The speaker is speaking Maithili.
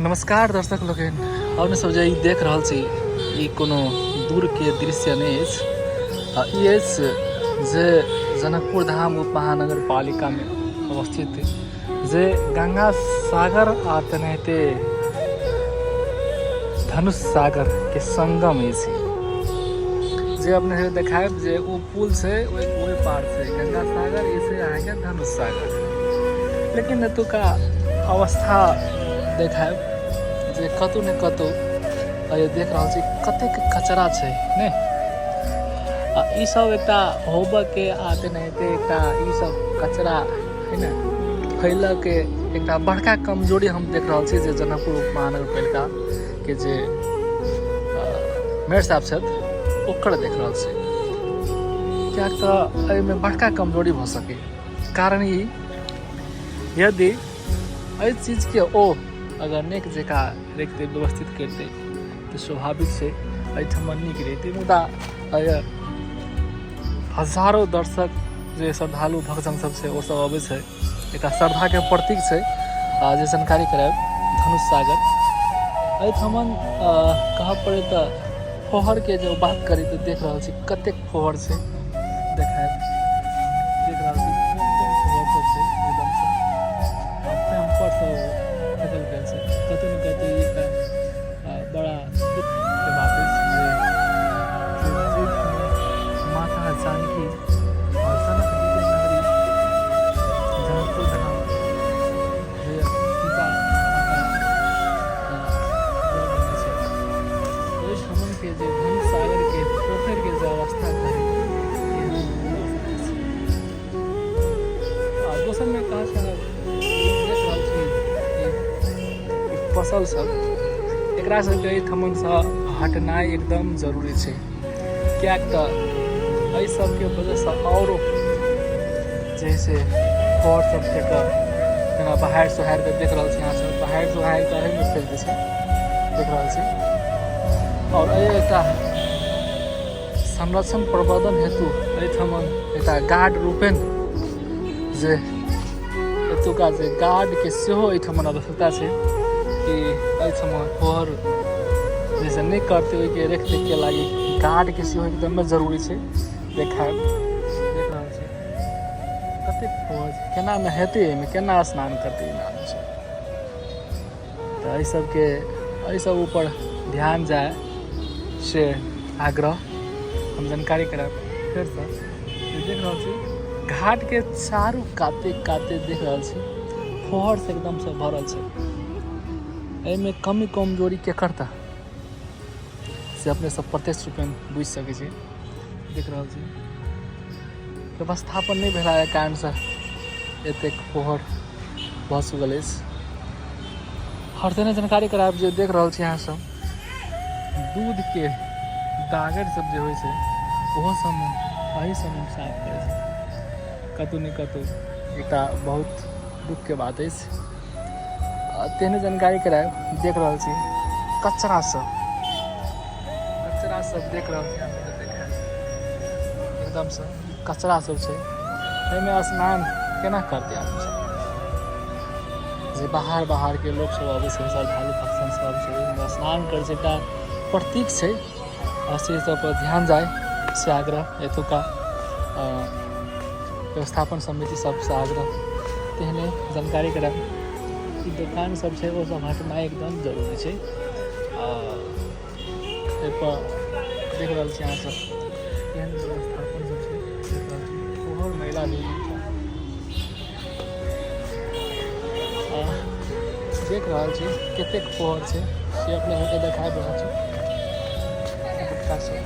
नमस्कार दर्शक लोकनि, अपने सब जे ई देख रहल छी ई कोनो दूरके दृश्य नहि अछि। आ ई अछि जे जनकपुर धाम उप महानगर पालिकामे अवस्थित जे गंगा सागर आ तेनाहिते धनुष सागर के संगम अछि। जे अपने सब देखायब जे ओ पुल छै ओहि पार छै गंगा सागर, ई छै अहाँके धनुष सागर। लेकिन एतुका अवस्था देखायब जे कतहु ने कतहु देख रहल छी कतेक कचरा छै ने। आ ई सब एकटा होबऽके आ तेनाहिते एकटा ई सब कचरा है ने फैलऽके एकटा बड़का कमजोरी हम देख रहल छी जे जनकपुर उप महानगरपालिका के जे मेयर साहब छथि ओकर देख रहल छी, किएक तऽ एहिमे बड़का कमजोरी भऽ सकैए। कारण ई यदि एहि चीजके ओ अगर नीक जकाँ रखितै, व्यवस्थित करितै तऽ स्वाभाविक छै एहिठाम नीक रहितै। मुदा हजारो दर्शक जे श्रद्धालु भक्तजन सब छै ओ सब अबै छै, एकटा श्रद्धाके प्रतीक छै। जे जानकारी करायब धनुष सागर एहिठाम कहऽ पड़ै तऽ फोहरके जे बात करी तऽ देख रहल छी कतेक फोहर छै, देखायब देख रहल छी कोन कोन फोहर सब छै, एकदमसँ पैम्पर सब फेकल गेल छै। कतहु ने कतहु एकटा बड़ा दुःखके बात अछि जे माता जानकी आओर जनक जीके नगरी जनकपुर धाम जे सीता माता छै, ओहि ठामके जे धन सागरके पोखरिके जे अवस्था कही। आ दोसरमे कहऽ चाहब, देख रहल छी फसल सब, एकरा सबके एहिठामसँ हटनाइ एकदम जरूरी छै, किएक तऽ एहि सबके वजहसँ आओरो जे से खर सब फेकल, जेना बहारि सोहारि कऽ देख रहल छी अहाँ सब, बहारि सोहारि कऽ एहिमे फेक दै छै, देख रहल छी। आओर एहि एकटा संरक्षण प्रबंधन हेतु एहिठाम एकटा गार्ड रूपेण जे एतुका जे गार्डके सेहो एहिठाम आवश्यकता छै कि एहिठाम फोहर जैसे नहि करतै ओहिके रेख देखके लागि गार्डके सेहो एकदमे जरूरी छै। देखायब देख रहल छी कतेक फोहर छै, केना नहेतै एहिमे, केना स्नान करतै एहिमे आदमी सब। तऽ एहि सबके एहि सब ऊपर ध्यान जाय से आग्रह हम जानकारी करायब। फेरसँ देख रहल छी घाटके चारू काते काते देख रहल छी फोहरसँ एकदमसँ भरल छै। एहिमे कमी कमजोरी के करता से अपने सब प्रत्यक्ष रूपेण बुझि सकै छी। देख रहल छी व्यवस्थापन नहि भेलाके कारणसँ एतेक फोहर भऽ चुकल अछि। हर तरह जानकारी करायब जे देख रहल छी अहाँ सब दूधके दागर सब जे होइ छै ओहो सब एहि सबमे साफ करै छै। कतहु ने कतहु एकटा बहुत दुखके बात अछि। तेहने जानकारी करायब देख रहल छी कचरा सब, कचरा सब देख रहल छी एकदमसँ कचरा सब छै। एहिमे स्नान केना करतै आदमी सब? जे बाहर बाहरके लोक सब अबै छै, श्रद्धालु भक्तजन सब छै, ओहिमे स्नान करै छै, एकटा प्रतीक छै। आ से सब पर ध्यान जाय से आग्रह एतुका व्यवस्थापन समिति सबसँ आग्रह। तेहने जानकारी करायब ई दोकान सब छै ओ सब हटनाइ एकदम जरूरी छै। आ एहिपर देख रहल छी अहाँ सब केहन व्यवस्थापन सब छै, देख रहल छी ओहो महिला भी देख रहल छी कतेक फोहर छै से अपने सबके देखाबि रहल छी। गुटखा सब